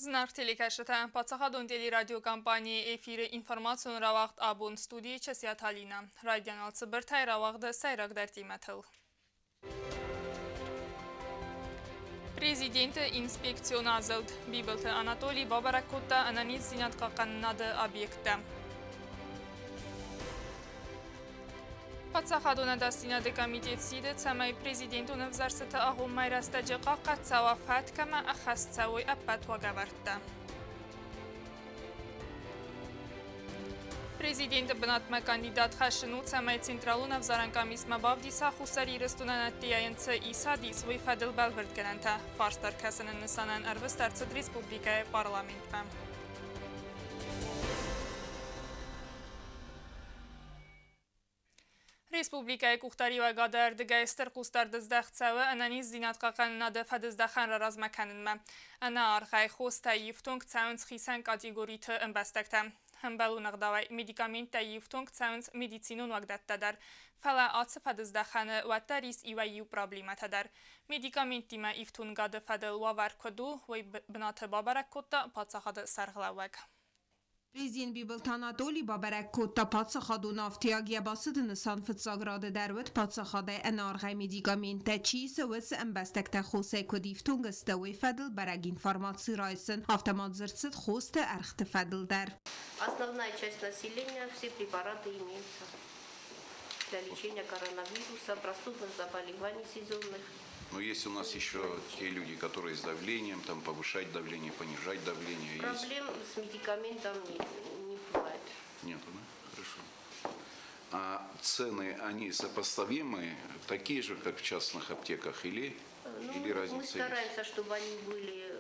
Зынаргъ телекӕсджытӕ, паддзахадон телерадиокомпанийы эфиры информацион рауагъд абон студийы Часиаты Алинӕ. Райдиан цыбыртӕй рауагъды сӕйрагдӕр темӕтыл. Президенты инспекцион азылд. Бибылты Анатолий бабӕрӕг кодта ӕнӕниздзинад хъахъхъӕнынады объекттӕ. Паддзахадон ӕдасдзинады комитет сиды, цӕмӕй президентон ӕвзӕрстыты агъоммӕ рӕстӕджы хъахъхъӕд цӕуа фӕтк ӕмӕ ӕххӕст цӕуой ӕппӕт уагӕвӕрдтӕ. Президенты бынатмӕ кандидат хӕссын у, цӕмӕй Централон ӕвзарӕн къамисмӕ бавдиса Хуссар Ирыстонӕн ӕддейӕ цы исад ис, уый фӕдыл бӕлвырдгӕнӕнтӕ. Фарст ӕркӕсыны нысанӕн ӕрвыст ӕрцыд республикӕйы парламентмӕ. Республикӕйы къухдариуӕгады ӕрдыгӕй стыр хъусдард здӕхт цӕуы ӕнӕниздзинад хъахъхъӕнынады фӕдыздӕхӕн раразмӕ кӕнынмӕ. Ӕнӕаргъӕй хостӕй ифтонг цӕуынц хицӕн категориты ӕмбӕстӕгтӕ. Ӕмбӕлон ӕгъдауӕй медикаменттӕй ифтонг цӕуынц медицинон уагдӕттӕ дӕр. Фӕлӕ ацы фӕдыздӕхӕны уӕддӕр ис иуӕй-иу проблемӕтӕ дӕр. Медикаменттимӕ ифтонгады фӕдыл уавӕр куыд у, уый бынаты бабӕрӕг кодта паддзахады сӕргълӕууӕг. Президент Бибылты Анатолий бабӕрӕг кодта паддзахадон ӕфтиаг йӕ бацыды нысан фыццаг рады дӕр уыд паддзахадӕй ӕнӕаргъӕй медикаменттӕ чи исы, уыцы ӕмбӕстӕгтӕ хосӕй куыд ифтонг сты, уый фӕдыл бӕрӕг информаци райсын. Афтӕ ма дзырд цыд хосты ӕргъты фӕдыл дӕр. Основная часть населения, все препараты имеются для лечения коронавируса, простудных заболеваний сезонных. Но есть у нас еще те люди, которые с давлением, там повышать давление, понижать давление. Есть. Проблем с медикаментом не бывает. Нету, да? Хорошо. А цены, они сопоставимые, такие же, как в частных аптеках, или, Ну, или мы разница есть? стараемся, чтобы они были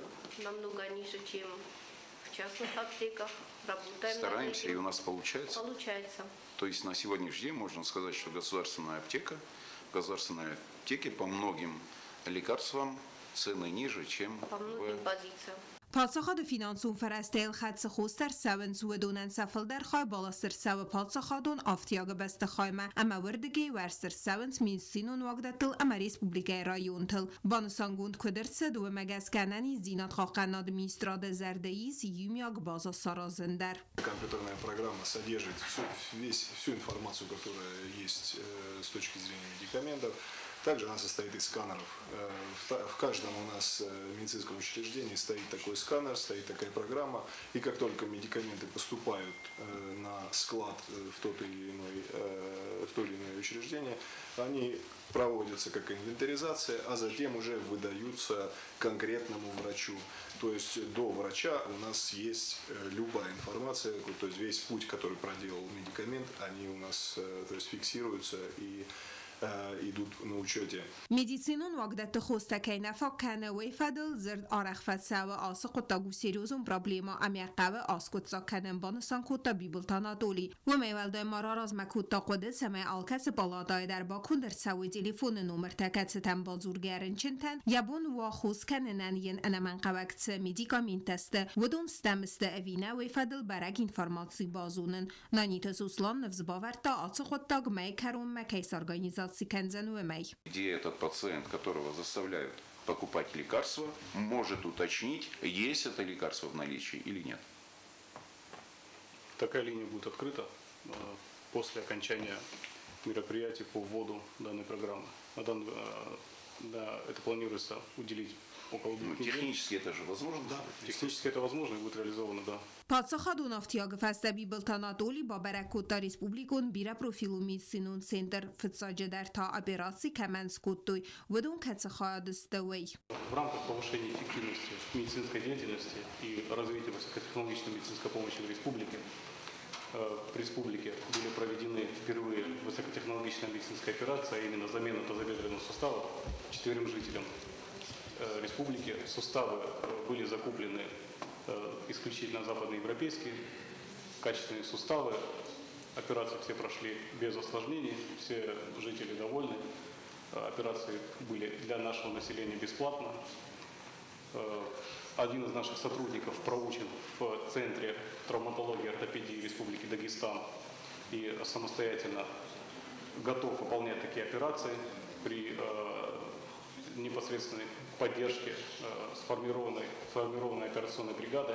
намного ниже, чем в частных аптеках. Работаем над Стараемся, и этим. у нас получается. Получается. То есть на сегодняшний день можно сказать, что государственная аптека, в государственной аптеке по многим лекарствам цены ниже, чем По многим в позициям. Паддзахады финансон фӕрӕзтӕй ӕлхӕд цы хостӕ ӕрцӕуынц, уыдонӕн сӕ фылдӕр хай баласт ӕрцӕуы паддзахадон ӕфтиагы бӕстыхаймӕ ӕмӕ уырдыгӕй уӕрст ӕрцӕуынц медицинон уагдӕттыл ӕмӕ республикӕйы районтыл. Банысангонд куыд ӕрцыд, уымӕ гӕсгӕ ӕнӕниздзинад хъахъхъӕнынады министрады зӕрды ис иумиаг база саразын дӕр. Компьютерная программа содержит всю информацию, которая есть с точки зрения медикаментов. Также она состоит из сканеров. В каждом у нас медицинском учреждении стоит такой сканер, стоит такая программа. И как только медикаменты поступают на склад в то или иное учреждение, они проводятся как инвентаризация, а затем уже выдаются конкретному врачу. То есть до врача у нас есть любая информация, то есть весь путь, который проделал медикамент, они у нас то есть фиксируются и идут на учете. Медицинон уагдӕтты хостӕ кӕй нӕ фаг кӕны, уый фӕдыл дзырд арӕх фӕцӕуы. Ацы хъуыддаг у серьезон проблемӕ ӕмӕ хъӕуы аскъуыддзаг кӕнын, банысан кодта Бибылты Анатолий. Уымӕй уӕлдай ма раразмӕ кодта хъуыды, цӕмӕй алкӕцы палатайы дӕр баконд ӕрцӕуой телефоны номыртӕ, кӕцытӕм бадзургӕ рынчынтӕн йӕ бон уа хос кӕнынӕн йын ӕнӕмӕнгхъӕуӕг цы медикаменттӕ сты, уыдон стӕм сты ӕви нӕ, уый фӕдыл бӕрӕг информаци базонын. Наниты Сослан ныфс бавӕрдта, ацы хъуыддаг мӕйы кӕронмӕ кӕй сорганизаци кӕндзӕн, уымӕй. Где этот пациент, которого заставляют покупать лекарства, может уточнить, есть это лекарство в наличии или нет? Такая линия будет открыта после окончания мероприятий по вводу данной программы. Да, это планируется уделить около 2 Ну, недель. технически это же возможно? Да, технически это возможно и будет реализовано, да. Паддзахадон ӕфтиагы фӕстӕ Бибылты Анатолий бабӕрӕг кодта республикон бирӕпрофилон медицинон центр. Фыццаджыдӕр та операци кӕмӕн скодтой, уыдон кӕцы хайады сты, уый. В рамках повышения эффективности медицинской деятельности и развития высокотехнологичной медицинской помощи в республике были проведены впервые высокотехнологичная медицинская операция, а именно замена тазобедренного сустава 4 жителям республики. Суставы были закуплены исключительно западноевропейские, качественные суставы. Операции все прошли без осложнений, все жители довольны. Операции были для нашего населения бесплатно. Один из наших сотрудников проучен в Центре травматологии и ортопедии Республики Дагестан и самостоятельно готов выполнять такие операции при Непосредственной поддержке сформированной операционной бригады.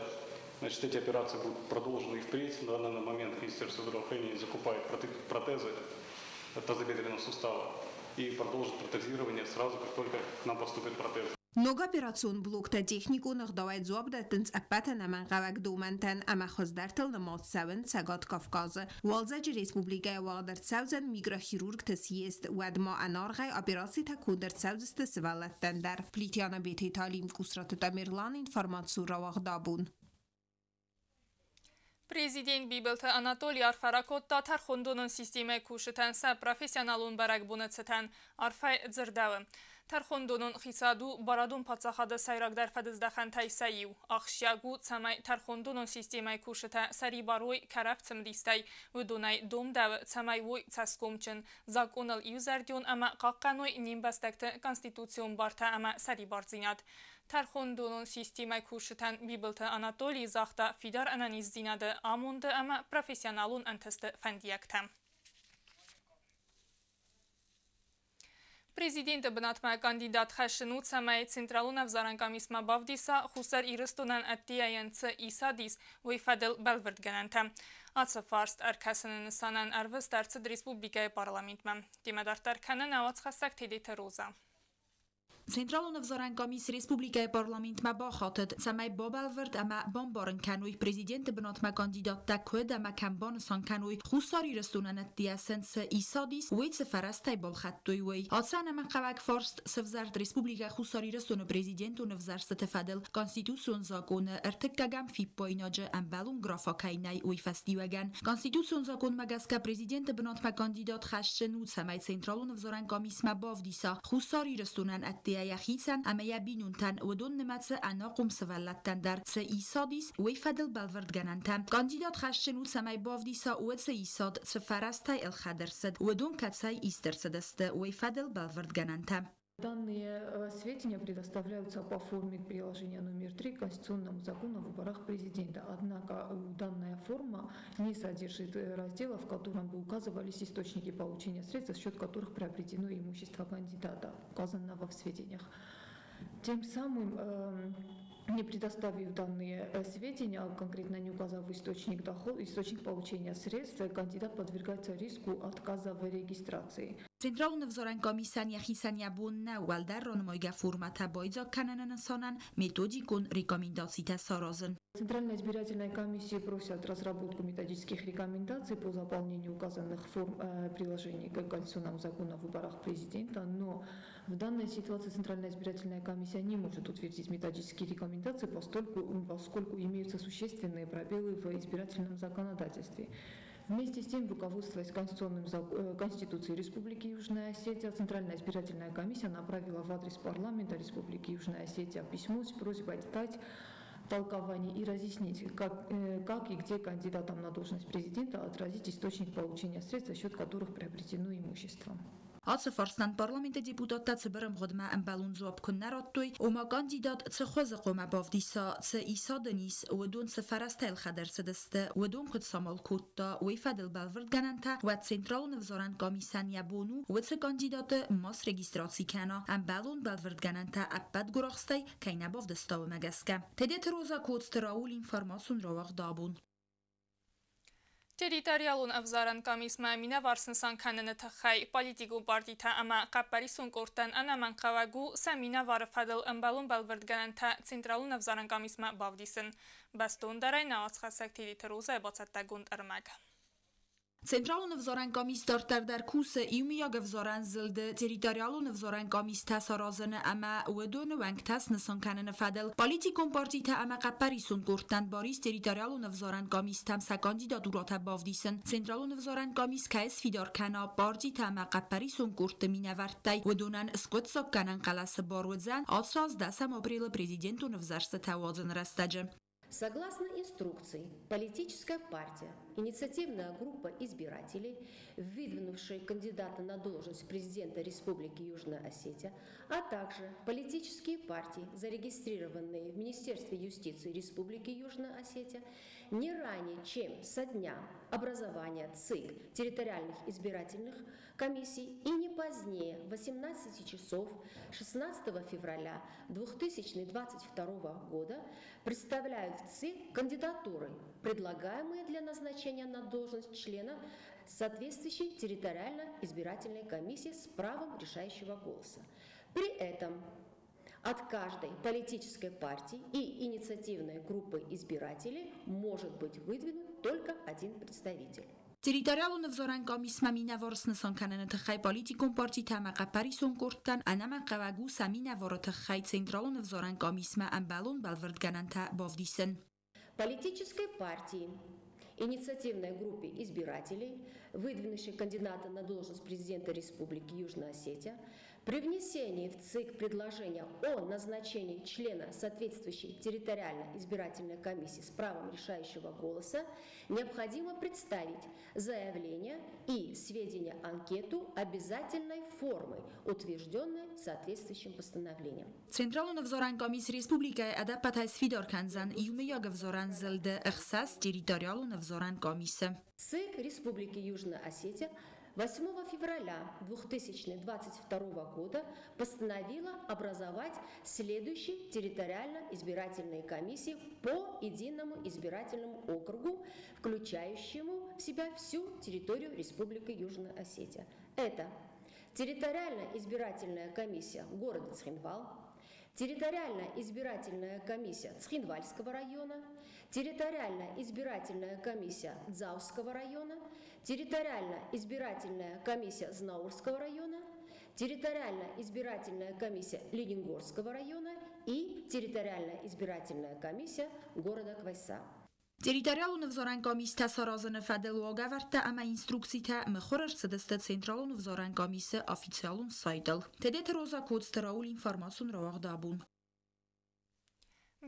Значит, эти операции будут продолжены и впредь. На данный момент Министерство здравоохранения закупает протезы тазобедренного сустава и продолжит протезирование сразу, как только к нам поступят протезы. Ног операцион блоктӕ техникон ӕгъдауӕй дзуапп дӕттынц ӕппӕт ӕнӕмӕнгхъӕуӕг домӕнтӕн ӕмӕ хуыздӕртыл нымад цӕуынц Цӕгат Кавказы. Уалдзӕджы республикӕйы уагъд ӕрцӕудзӕн микрохирургты съезд, уӕд ма ӕнаргъӕй операцитӕ конд ӕрцӕудзысты сывӕллӕттӕн дӕр. Плиты Анабеты Талим, Къусраты Тамерлан, информацион рауагъд «Абон». Президент Бибылты Анатолий арфӕ ракодта тӕрхондонон системӕйы кусджытӕн сӕ профессионалон бӕрӕгбоны цытӕн. Арфӕ дзырдӕуы. Тӕрхондонон хицауад у барадон паддзахады сӕйрагдӕр фӕдыздӕхӕнтӕй сӕ иу. Ахсджиаг у, цӕмӕй тӕрхондонон системӕйы кусджытӕ сӕрибар уой кӕрӕф цымыдистӕй. Уыдонӕй домдӕуы, цӕмӕй уой цӕсгомджын, закъоныл иузӕрдион ӕмӕ хъахъхъӕной не мбӕстӕгты конституцион бартӕ ӕмӕ сӕрибардзинад. Тӕрхондонон системӕйы кусджытӕн Бибылты Анатолий загъта фидар ӕнӕниздзинады, амонды ӕмӕ профессионалон ӕнтысты фӕндиӕгтӕ. Президенты бынатмӕ кандидат хӕсджын у, цӕмӕй Централон ӕвзарӕн къамисмӕ бавдиса, Хуссар Ирыстонӕн ӕддейӕ цы исад ис, уый фӕдыл бӕлвырдгӕнӕнтӕ. Ацы фарст ӕркӕсыны нысанӕн ӕрвыст ӕрцыд республикӕйы парламентмӕ. Темӕ дарддӕр кӕны нӕ уацхӕссӕг Тедеты Роза. Централон ӕвзарӕн къамис республикӕйы парламентмӕ бахатыд, цӕмӕй бабӕлвырд ӕмӕ бамбарын кӕной, президенты бынатмӕ кандидаттӕ куыд ӕмӕ кӕм банысан кӕной, Хуссар Ирыстонӕн ӕддейӕ сын цы исад ис, уый цы фӕрӕзтӕй балхӕдтой, уый. Ацы ӕнӕмӕнгхъӕуӕг фарст сӕвзӕрд Республикӕ Хуссар Ирыстоны президентон ӕвзӕрстыты фӕдыл Конституцион закъоны ӕртыккӕгӕм фиппаинаджы ӕмбӕлон графа кӕй нӕй, уый фӕстиуӕгӕн. Конституцион закъонмӕ гӕсгӕ президенты бынатмӕ кандидат хӕсджын у, цӕмӕй Централон ӕвзарӕн къамисмӕ бавдиса, Хуссар Ирыстонӕн ӕддейӕ йӕхицӕн ӕмӕ йӕ бинонтӕн, уыдон нымӕцы ӕнахъом сывӕллӕттӕн дӕр цы исад ис, уый фӕдыл бӕлвырдгӕнӕнтӕ. Кандидат хӕсджын у, цӕмӕй бавдиса, уыцы исад цы фӕрӕзтӕй ӕлхӕд ӕрцыд, уыдон кӕцӕй ист ӕрцыдысты, уый фӕдыл бӕлвырдгӕнӕнтӕ. Данные сведения предоставляются по форме приложения номер 3 к Конституционному закону о выборах президента. Однако данная форма не содержит раздела, в котором бы указывались источники получения средств, за счет которых приобретено имущество кандидата, указанного в сведениях. Тем самым, не предоставив данные сведения, а конкретно не указав источник дохода, источник получения средств, кандидат подвергается риску отказа в регистрации. Централон ӕвзарӕн къамисӕн йӕхицӕн йӕ бон нӕу уӕлдӕр ранымайгӕ формӕтӕ байдзаг кӕныны нысанӕн методикон рекомендацитӕ саразын. Центральная избирательная комиссия просят разработку методических рекомендаций по заполнению указанных форм приложений к Конституционному закону о выборах президента, но в данной ситуации Центральная избирательная комиссия не может утвердить методические рекомендации, поскольку имеются существенные пробелы в избирательном законодательстве. Вместе с тем, руководствуясь Конституцией Республики Южная Осетия, Центральная избирательная комиссия направила в адрес парламента Республики Южная Осетия письмо с просьбой дать толкование и разъяснить, как и где кандидатам на должность президента отразить источник получения средств, за счет которых приобретено имущество. Ацы фарстӕн парламенты депутаттӕ цыбыр ӕмгъуыдмӕ ӕмбӕлон дзуапп куыннӕ радтой, ома кандидат цы хуызы хъуамӕ бавдиса, цы исад ын ис, уыдон цы фӕрӕзтӕ ӕлхӕд ӕрцыдысты, уыдон куыд самал кодта, уый фӕдыл бӕлвырдгӕнӕнтӕ, уӕд Централон ӕвзарӕн къамисӕн йӕ бон у, уыцы кандидаты ма срегистраци кӕна, ӕмбӕлон бӕлвырдгӕнӕнтӕ ӕппӕт гуырахстӕй кӕй нӕ бавдыста, уымӕ гӕсгӕ. Тедеты Роза, Коцты Рауль, информацион рауагъд «Абон». Территориалон ӕвзарӕн къамисмӕ минӕвар снысан кӕныны тыххӕй политикон партитӕ ӕмӕ хъӕппӕрисон къордтӕн ӕнӕмӕнгхъӕуӕг у сӕ минӕвары фӕдыл ӕмбӕлон бӕлвырдгӕнӕнтӕ Централон ӕвзарӕн къамисмӕ бавдисын. Бӕстондӕрӕй нӕ уацхӕссӕг Тедеты Розайы бацӕттӕгонд ӕрмӕг. Централон ӕвзарӕн къамис дарддӕр дӕр кусы иумиаг ӕвзарӕн зылды территориалон ӕвзарӕн къамистӕ саразыны ӕмӕ уыдоны уӕнгтӕ снысан кӕныны фӕдыл. Политикон партитӕ ӕмӕ хъӕппӕрисон къордтӕн бар ис территориалон ӕвзарӕн къамистӕм сӕ кандидатурӕтӕ бавдисын. Централон ӕвзарӕн къамис кӕй сфидар кӕна партитӕ ӕмӕ хъӕппӕрисон къордты минӕвӕрттӕй, уыдонӕн скъуыддзаггӕнӕн хъӕлӕсы бар уыдзӕн ацы аз 10 апрелы президентон ӕвзӕрстытӕ уадзыны рӕстӕджы. Согласно инструкции, политическая партия, Инициативная группа избирателей, выдвинувшие кандидата на должность президента Республики Южная Осетия, а также политические партии, зарегистрированные в Министерстве юстиции Республики Южная Осетия, не ранее, чем со дня образования ЦИК территориальных избирательных комиссий и не позднее 18 часов 16 февраля 2022 года представляют в ЦИК кандидатуры, предлагаемые для назначения на должность члена соответствующей территориально-избирательной комиссии с правом решающего голоса. При этом от каждой политической партии и инициативной группы избирателей может быть выдвинут только один представитель. Территориалон ӕвзарӕн къамисмӕ минӕвар снысан кӕныны тыххӕй политикон партитӕ ӕмӕ хъӕппӕрисон къордтӕн ӕнӕмӕнгхъӕуӕг у сӕ минӕвары тыххӕй Централон ӕвзарӕн къамисмӕ ӕмбӕлон бӕлвырдгӕнӕнтӕ бавдисын. Политической партии, инициативной группе избирателей, выдвинувшей кандидата на должность президента Республики Южная Осетия, при внесении в ЦИК предложения о назначении члена соответствующей территориальной избирательной комиссии с правом решающего голоса необходимо представить заявление и сведения анкету обязательной формы, утвержденной соответствующим постановлением. Централон ӕвзарӕн къамис республикӕйы ӕдӕппӕтӕй сфидар кӕндзӕн иумӕйаг ӕвзарӕн зылды ӕхсӕз территориалон ӕвзарӕн къамисы. ЦИК Республики Южная Осетия 8 февраля 2022 года постановила образовать следующие территориально-избирательные комиссии по единому избирательному округу, включающему в себя всю территорию Республики Южная Осетия. Это территориально-избирательная комиссия города Цхинвал, территориальная избирательная комиссия Цхинвальского района, территориальная избирательная комиссия Дзауского района, территориальная избирательная комиссия Знаурского района, территориальная избирательная комиссия Ленингорского района и территориальная избирательная комиссия города Квайса. Территориалон ӕвзарӕн къамистӕ саразыны фӕдыл уагӕвӕрдтӕ ӕмӕ инструкцитӕ мыхуыр ӕрцыдысты Централон ӕвзарӕн къамисы официалон сайтыл. Тедеты Роза, Коцты Рауль, информацион рауагъд «Абон».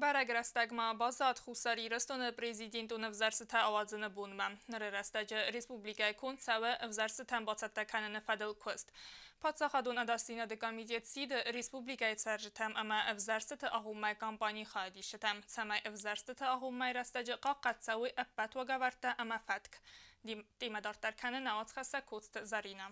Бӕрӕг рӕстӕг ма баззад Хуссар Ирыстоны президентон ӕвзӕрстытӕ ауадзыны бонмӕ. Ныры рӕстӕджы республикӕйы конд цӕуы ӕвзӕрстытӕм бацӕттӕ кӕныны фӕдыл куыст. Паддзахадон ӕдасдзинады комитет сиды республикӕйы цӕрджытӕм ӕмӕ ӕвзӕрстыты агъоммӕ кампанийы хайадисджытӕм, цӕмӕй ӕвзӕрстыты агъоммӕ рӕстӕджы хъахъхъӕд цӕуой ӕппӕт уагӕвӕрдтӕ ӕмӕ фӕтк. Темӕ дарддӕр кӕны нӕ уацхӕссӕг Коцты Зӕринӕ.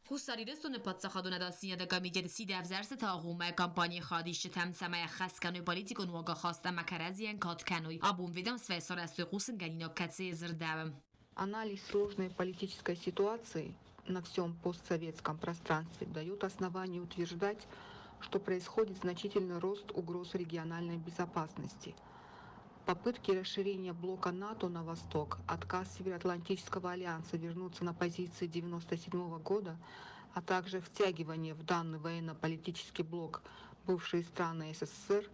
Хуссар Ирыстоны паддзахадон ӕдасдзинады комитет сиды ӕвзӕрстыты агъоммӕ кампанийы хайадисджытӕм, цӕмӕй ӕххӕст кӕной политикон уагахаст ӕмӕ кӕрӕдзийӕн кад кӕной. Абон ведомствӕйы сарӕзтой хъусынгӕнинаг, кӕцыйы дзырдӕуы. Анализ сложной политической ситуации на всем постсоветском пространстве дает основание утверждать, что происходит значительный рост угроз региональной безопасности. Попытки расширения блока НАТО на восток, отказ Североатлантического альянса вернуться на позиции 1997 года, а также втягивание в данный военно-политический блок бывшие страны СССР,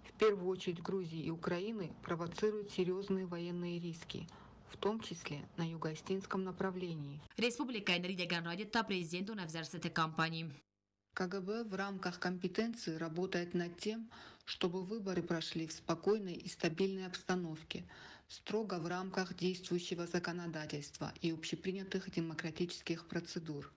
в первую очередь Грузии и Украины, провоцируют серьезные военные риски, в том числе на юго-осетинском направлении. Республикӕйы ныридӕгӕн райдыдта президентон ӕвзӕрстыты кампани. КГБ в рамках компетенции работает над тем, чтобы выборы прошли в спокойной и стабильной обстановке, строго в рамках действующего законодательства и общепринятых демократических процедур.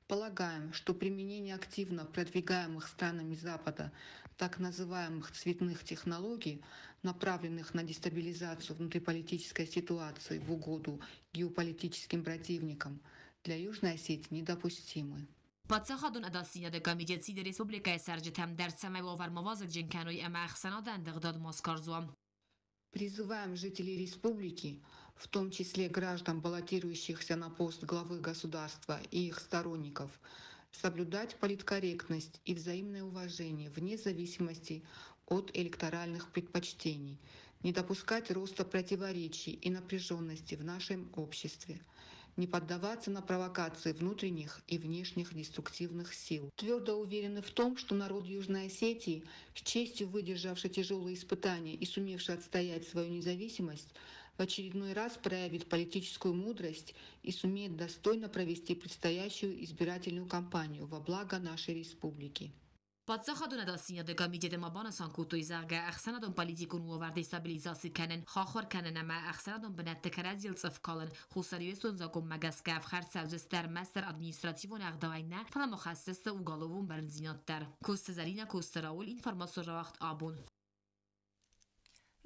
Полагаем, что применение активно продвигаемых странами Запада так называемых цветных технологий, направленных на дестабилизацию внутриполитической ситуации в угоду геополитическим противникам, для Южной Осетии недопустимы. Паддзахадон ӕдасдзинады комитет сиды республикӕйы цӕрджытӕм дӕр, цӕмӕй уавӕр ма вазыгджын кӕной ӕмӕ ӕхсӕнады ӕндыгъдад ма скарз уа. Призываем жителей республики, в том числе граждан, баллотирующихся на пост главы государства и их сторонников, соблюдать политкорректность и взаимное уважение вне зависимости от электоральных предпочтений, не допускать роста противоречий и напряженности в нашем обществе, не поддаваться на провокации внутренних и внешних деструктивных сил. Твердо уверены в том, что народ Южной Осетии, с честью выдержавший тяжелые испытания и сумевший отстоять свою независимость, в очередной раз проявит политическую мудрость и сумеет достойно провести предстоящую избирательную кампанию во благо нашей республики. Паддзахадон ӕдасдзинады комитеты ма банысан кодтой, зӕгъгӕ, ӕхсӕнадон-политикон уавӕр дестабилизаци кӕнын, хахуыр кӕнын ӕмӕ ӕхсӕнадон бынӕтты кӕрӕдзийыл цъыф калын Хуссар Ирыстоны закъонмӕ гӕсгӕ ӕфхӕрд цӕудзысты ӕрмӕстдӕр административон ӕгъдауӕй нӕ, фӕлӕ ма хӕсдзысты уголовон бӕрндзинад дӕр. Коцты Зӕринӕ, Коцты Рауль, информацион рауагъд «Абон».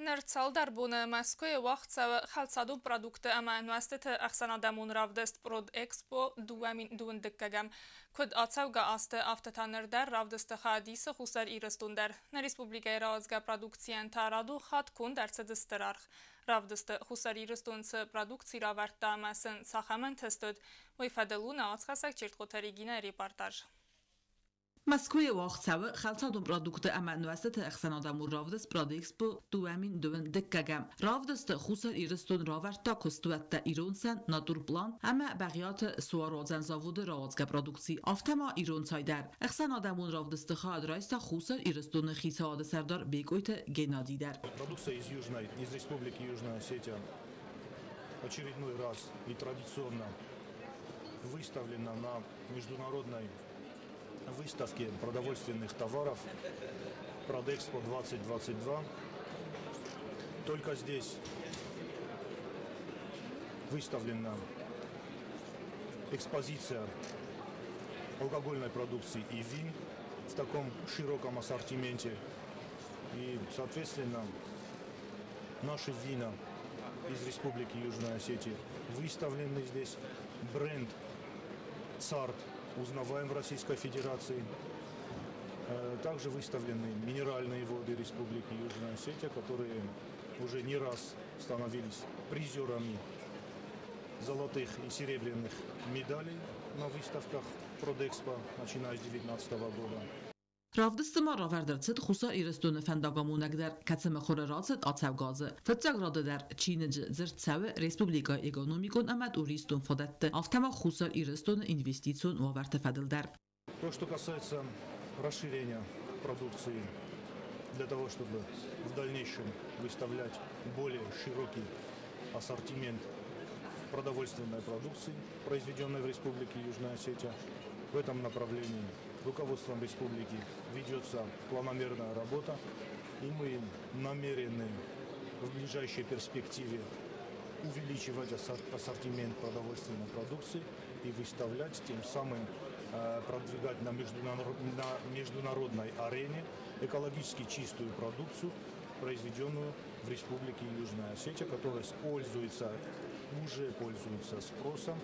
Ныр цалдӕр боны Мӕскуыйы уагъд цӕуы хӕлцадон продуктты ӕмӕ нуӕзтыты ӕхсӕнадӕмон равдыст «Продэкспо 2021». Куыд ацӕугӕ азты, афтӕ та ныр дӕр равдысты хайад исы Хуссар Ирыстон дӕр. Нӕ республикӕйы рауадзгӕ продукцийӕн та радон хатт конд ӕрцыд стыр аргъ. Равдысты Хуссар Ирыстон цы продукци равӕрдта ӕмӕ сын цахӕм ӕнтыст уыд, уый фӕдыл у нӕ уацхӕссӕг Чертхъоты Регинӕйы репортаж. Мӕскуыйы уагъд цӕуы хӕлцадон продуктты ӕмӕ нуӕзтыты ӕхсӕнадӕмон равдыст «Продэкспо 2021». Равдысты Хуссар Ирыстон равӕрдта куыстуӕттӕ «Ирон сӕн», «Натурплан» ӕмӕ Бӕгъиаты суаруадзӕн заводы рауадзгӕ продукци, афтӕ ма ирон цай дӕр. Ӕхсӕнадӕмон равдысты хайад райста Хуссар Ирыстоны хицауады сӕрдар Бекъойты Геннадий дӕр. Продукция из Южной, из Республики Южная Осетия очередной раз и традиционно выставлена на международной выставке продовольственных товаров «Продэкспо 2022». Только здесь выставлена экспозиция алкогольной продукции и вин в таком широком ассортименте. И, соответственно, наши вина из Республики Южная Осетия выставлены здесь. Бренд «Царт» узнаваем в Российской Федерации. Также выставлены минеральные воды Республики Южная Осетия, которые уже не раз становились призерами золотых и серебряных медалей на выставках «Продэкспо», начиная с 2019 года. Равдысты ма равӕрд ӕрцыд Хуссар Ирыстоны фӕндагамонӕг дӕр, кӕцы мыхуыры рацыд ацӕугӕ азы. Фыццаг рады дӕр чиныджы дзырд цӕуы республикӕйы экономикон ӕмӕ туристон фадӕтты, афтӕ ма Хуссар Ирыстоны инвестицион уавӕрты фӕдыл дӕр. То, что касается расширения продукции для того, чтобы в дальнейшем выставлять более широкий ассортимент продовольственной продукции, произведенной в Республике Южная Осетия, в этом направлении руководством республики ведется планомерная работа, и мы намерены в ближайшей перспективе увеличивать ассортимент продовольственной продукции и выставлять, тем самым продвигать на международной арене экологически чистую продукцию, произведенную в Республике Южная Осетия, которая уже пользуется спросом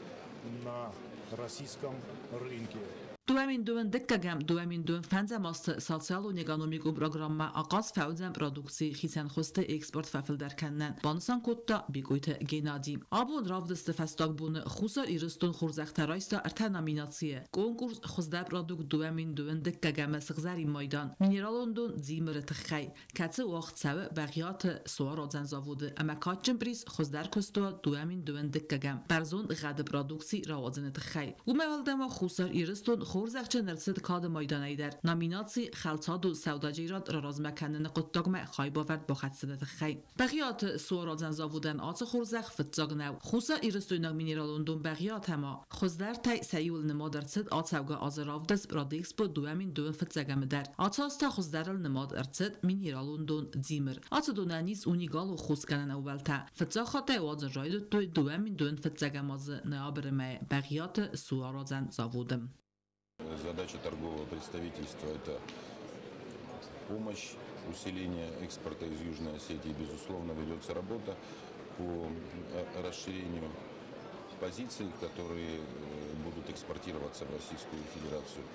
на российском рынке. 2021 2025 азты социалон-экономикон программӕ ахъаз фӕуыдзӕн продукцийы хицӕн хуызты экспорт фӕфылдӕр кӕнынӕн, банысан кодта Бекъойты Геннадий. Абон равдысты фӕстаг боны Хуссар Ирыстон хорзӕхтӕ райста ӕртӕ номинацийы: конкурс «Хуыздӕр продукт 2021-ы сыгъзӕрин майдан», минералон дон «Дзимыры» тыххӕй, кӕцы уагъд цӕуы Бӕгъиаты суаруадзӕн заводы, ӕмӕ кадджын приз «Хуыздӕр куыстуат 2021-ы бӕрзонд гъӕды продукци рауадзыны тыххӕй. Уымӕй уӕлдай ма Хуссар Ирыстон хорзӕхджын ӕрцыд кады майданӕй дӕр номинаци «Хӕлцадон сӕудӕджерад раразмӕ кӕныны хъуыддагмӕ хайбавӕрд бахӕссыны тыххӕй». Бӕгъиаты суаруадзӕн заводӕн ацы хорзӕх фыццаг нӕу. Хуссар-ирыстойнаг минералон дон Бӕгъиатӕ ма хуыздӕртӕй сӕ иуыл нымад ӕрцыд ацӕугӕ азы равдыст «Продэкспо 2021-ы дӕр. Ацы аз та хуыздӕрыл нымад ӕрцыд минералон дон «Дзимыр». Ацы донӕн ис уникалон хосгӕнӕн ӕууӕлтӕ. Фыццаг хатт ӕй уадзын райдыдтой 2021 азы ноябры мӕйы Бӕгъиаты суаруадзӕн заводы. Задача торгового представительства – это помощь, усиление экспорта из Южной Осетии. Безусловно, ведется работа по расширению позиций, которые будут экспортироваться в Российскую Федерацию.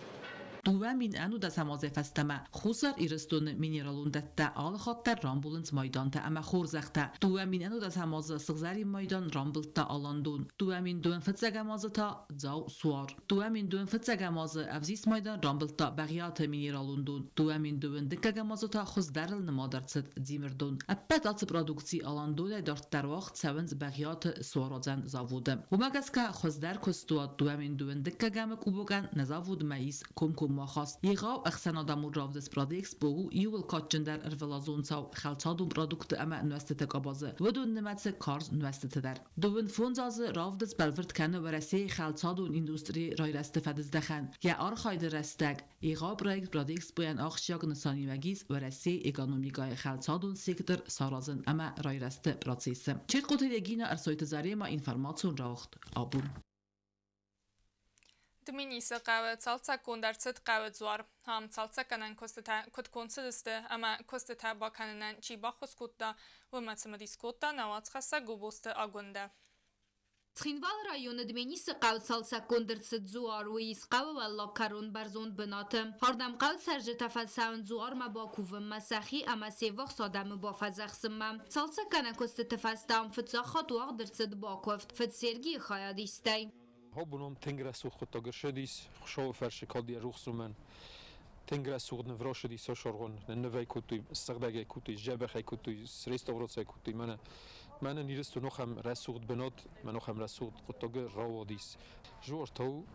2011 азӕй фӕстӕмӕ Хуссар Ирыстоны минералон дӕттӕ алы хатт дӕр рамбулынц майдантӕ ӕмӕ хорзӕхтӕ. 2011 азы сыгъзӕрин майдан рамбылдта Аландон. 2021 азы та Дзау Суар. 2021 азы ӕвзист майдан рамбылдта Бӕгъиаты минералон дон. 2022 азы та хуыздӕрыл нымад ӕрцыд Дзимырдон. Ӕппӕт ацы продукци Аландонӕй дарддӕр уагъд цӕуынц Бӕгъиаты суаруадзӕн заводы. Уымӕ гӕсгӕ хуыздӕр куыстуат 2022-ы кубокӕн нӕ заводмӕ ис комкоммӕ. ӕргом ахаст. Егъау ӕхсӕнадӕмон равдыст Продэкспо у иууыл кадджындӕр ӕрвылазон цау хӕлцадон продуктты ӕмӕ нуӕзтыты къабазы. Уыдон нымӕцы карз нуӕзтыты дӕр. 35 азы равдыст бӕлвырд кӕны Уӕрӕсейы хӕлцадон индустрийы райрӕзты фӕдыздӕхӕн. Йӕ архайды рӕстӕг егъау проект Продэкспойӕн ахсджиаг нысаниуӕг ис Уӕрӕсейы экономикӕйы хӕлцадон сектор саразын ӕмӕ райрӕзты процессы. Чертхъоты Регина, Ӕрсойты Зарема, информацион рауагъд «Абон». Дменисы хъӕуы цалцӕггонд ӕрцыд хъӕуы дзуар. Ам цалцӕггӕнӕн куыстытӕ куыд конд цыдысты ӕмӕ куыстытӕ бакӕнынӕн чи баххуыс кодта, уымӕ цымыдис кодта нӕ уацхӕссӕг Гобозты Агуындӕ. Цхинвалы районы Дменисы хъӕуы цалцӕггонд ӕрцыд дзуар, уый ис хъӕуы уӕллаг кӕрон бӕрзонд бынаты. Ардӕм хъӕуы цӕрджытӕ фӕцӕуынц дзуармӕ бакувынмӕ, сӕхи ӕмӕ се ввахс адӕмы бафӕдзӕхсынмӕ. Цалцӕггӕнӕн куыстыты фӕстӕ ам фыццаг хатт уагъд ӕрцыд бакуывд фыд Сергийы хайадистӕй. Абон тынг рӕсугъд хъуыддаг ӕрцыдис, Хуыцауы фӕрцы кад йӕ рухс уымӕн. Тынг рӕсугъд ныв рацыдис саргъон, нывӕй кодтой, сыгъдӕгӕй кодтой, сдзӕбӕхӕй кодтой, среставраци кодтой. Мӕнӕн Ирыстон ахӕм рӕсугъд бынат, мӕн ахӕм рӕсугъд хъуыддаг рауадис. Дзуар та у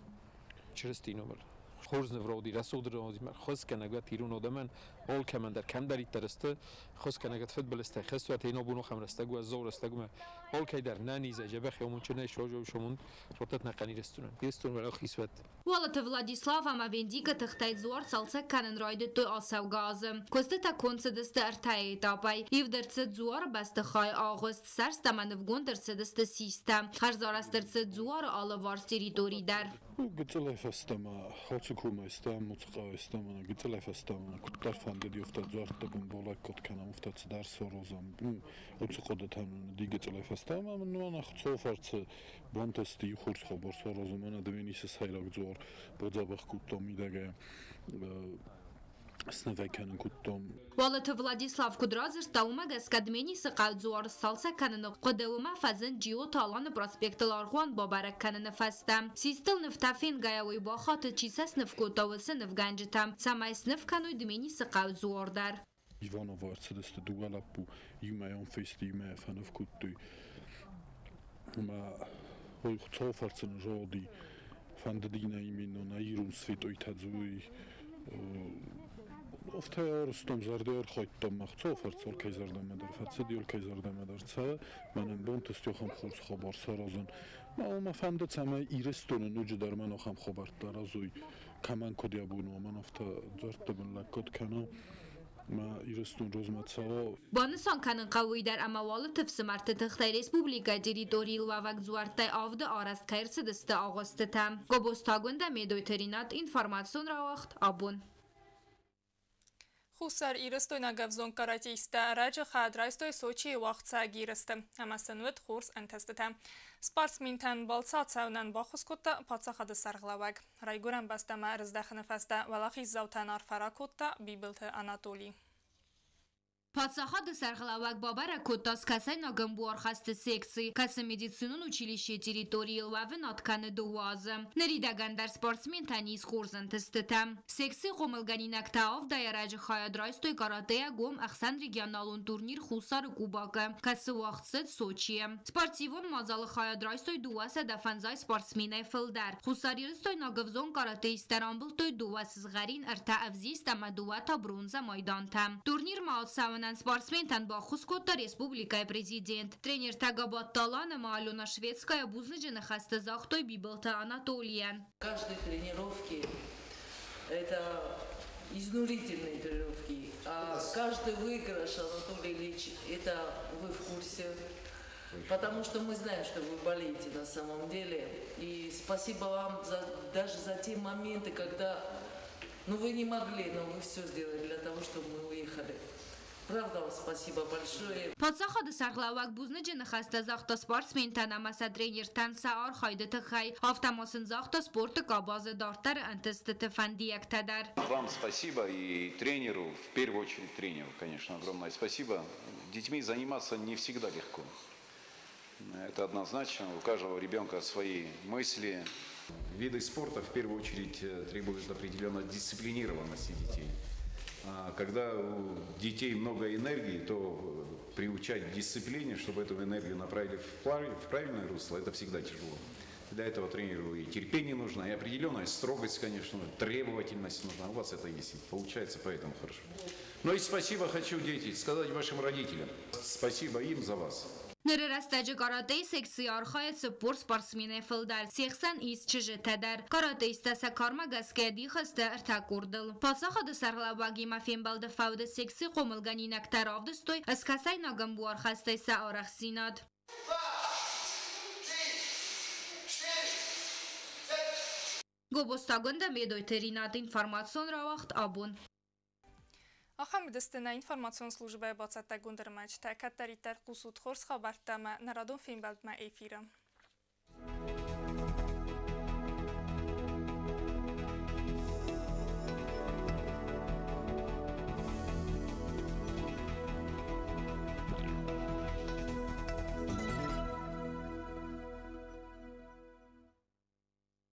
Чырыстийы номыл. Хорз ныв рауади, рӕсугъд рауади, хосгӕнӕг уӕд ирон адӕмӕн, алкӕмӕн дӕр кӕмдӕриддӕр сты, хосгӕнӕг уӕд фыдбылызтӕй хызт уӕд, абон ахӕм рӕстӕг уӕззау рӕстӕгмӕ алкӕй дӕр нӕнизӕй, дзӕбӕх амондджынӕй, сразы самонд раттӕд нӕхъӕн Ирыстонӕн. Ирыстон уӕлахиз уӕд. Уалыты Владислав ӕмӕ Вендикы тыхтӕй дзуар цалцӕг кӕнын райдыдтой ацӕугӕ азы. Куыстытӕ конд цыдысты ӕртӕ этапӕй. Ивд ӕрцыд дзуары бӕстыхайы агъуыст, сӕрст ӕмӕ нывгонд ӕрцыдысты систӕ. Хӕрзарӕзт ӕрцыд дзуары алыварс территори дӕр. Гыццылӕй фӕстӕмӕ ацы комӕй стӕм, уыцы хъӕуӕй стӕм, гыццылӕй фӕстӕмӕ куыддӕр фӕндыди, афтӕ дзуӕртты бын балӕггад кӕнӕм, афтӕ цыдӕр саразӕм. Уыцы хъуыдытӕ нын уыди гыццылӕй фӕстӕмӕ. Мӕнӕ Хуыцауы фӕрцы бантысти хорз хабар саразын. Мӕнӕ Дменисы сӕйраг дзуар бадзӕбӕх кодтам мидӕгӕй, снывӕй кӕнын кодтам. Уалыты Владислав куыд радзырдта, уымӕ гӕсгӕ Дменисы хъӕуы дзуар сцалцӕг кӕныны хъуыды уымӕ фӕзынд Джиоты Аланы проспектыл аргъуан бабӕрӕг кӕныны фӕстӕ. Систыл нывтӕ фенгӕйӕ уый бахатыд, чи сӕ сныв кодта, уыцы нывгӕнджытӕм, цӕмӕй сныв кӕной Дменисы хъӕуы дзуар дӕр. Ивановы ӕрцыдысты дыууӕ лӕппу, иумӕ фесты, иумӕ фӕныв кодтой. Ӕмӕ уый Хуыцауы фӕрцы нын зӕгъди, фӕндыди нӕ именно нӕ ирон святойтӕ дзуй. Афтӕ арӕзтам, зӕрдӕ архайдтам, мӕ Хуыцауы фӕрцы алкӕй зӕрдӕмӕ дӕр фӕцыди, алкӕй зӕрдӕмӕ дӕр цӕуы. Мӕнӕн бантысти ахӕм хорз хабар саразын. Мӕ уымӕ фӕнды, цӕмӕй Ирыстоны ноджыдӕр мӕн ахӕм хабӕрттӕ аразой, кӕмӕн куыд йӕ бон у, мӕн афтӕ дзуӕртты бын лӕггад кӕна. Мӕ Ирыстон размӕ цӕуа. Банысан кӕнын хъӕуы уый дӕр, ӕмӕ Уалыты ӕфсымӕрты тыхтӕй республикӕйы территорийыл уӕвӕг дзуӕрттӕй авды арӕзт кӕй ӕрцыдысты агъуыстытӕ. Гобозты Агуындӕ, Медойты Ринат, информацион рауагъд «Абон». Хуссар Ирыстойнаг ӕвзонг каратисттӕ ӕрӕджы хайад райстой Сочийы уагъдцӕуӕг ерысты ӕмӕ сын уыд хорз ӕнтыстытӕ. Спортсментӕн балцы ацӕуынӕн баххуыс кодта паддзахады сӕргълӕууӕг. Райгуырӕн бӕстӕмӕ ӕрыздӕхыны фӕстӕ уӕлахиздзаутӕн арфӕ ракодта Бибылты Анатолий. Паддзахады сӕргълӕууӕг бабӕрӕг кодта скӕсӕйнаг ӕмбуархӕсты секци, кӕцы медицинон училищейы территорийыл уӕвынад кӕны 2 азы. Ныридӕгӕн дӕр спортсментӕн ис хорз ӕнтыстытӕ. Секцийы хъомылгӕнинӕгтӕ авдӕй ӕрӕджы хайад райстой каратэйӕ гом ӕхсӕнрегионалон турнир Хуссары Кубокы, кӕцы уагъд цыд Сочийы. Спортивон мадзалы хайад райстой 250 спортсменӕй фылдӕр. Хуссарирыстойнаг ӕвзонг каратэисттӕ рамбылдтой 2 сызгъӕрин, 3 ӕвзист ӕмӕ 2 та бронзӕ майдантӕ. Турнирмӕ ацӕуынӕн спортсментӕн баххуыс кодта республикӕйы президент. Тренертӕ Габатты Алан ӕмӕ Алена Шведская бузныджы ныхӕстӕ загътой Бибылты Анатолийӕн. Каждой тренировки это изнурительные тренировки. А каждый выигрыш, Анатолий Ильич, это вы в курсе. Потому что мы знаем, что вы болеете на самом деле. И спасибо вам даже за те моменты, когда вы не могли, но вы все сделали для того, чтобы мы уехали. Правда вам спасибо большое. Паддзахады сӕргълӕууӕг бузныджы ныхӕстӕ загъта спортсментӕн ӕмӕ сӕ тренертӕн сӕ архайды тыххӕй. Афтӕ ма сын загъта спорты къабазы дарддӕры ӕнтыстыты фӕндиӕгтӕ дӕр. Вам спасибо и тренеру, в первую очередь тренеру, конечно, огромное спасибо. Детьми заниматься не всегда легко. Это однозначно. У каждого ребенка свои мысли. Виды спорта в первую очередь требуют определенной дисциплинированности детей. А когда у детей много энергии, то приучать к дисциплине, чтобы эту энергию направили в правильное русло, это всегда тяжело. Для этого тренеру и терпение нужно, и определенная строгость, конечно, требовательность нужна. У вас это есть, получается поэтому хорошо. Ну и спасибо хочу, дети, сказать вашим родителям. Спасибо им за вас. Ныры рӕстӕджы каратэйы секцийы архайы 40 спортсменӕй фылдӕр, се хсӕн ис чызджытӕ дӕр. Каратэисттӕ сӕ кармӕ гӕсгӕ дих сты ӕртӕ къордыл. Паддзахады сӕргълӕууӕгимӕ фембӕлды фӕуды секцийы хъомылгӕнинӕгтӕ равдыстой скӕсӕйнаг ӕмбуархӕстӕй сӕ арӕхстдзинад. Гобозты Агуындӕ, Медойты Ринат, информацион рауагъд Абон. Ахӕм уыдысты нӕ информацион службӕйы бацӕттӕгонд ӕрмӕджытӕ. Кӕддӕриддӕр хъусут хорз хабӕрттӕ ӕмӕ нӕ радон фембӕлдмӕ эфиры.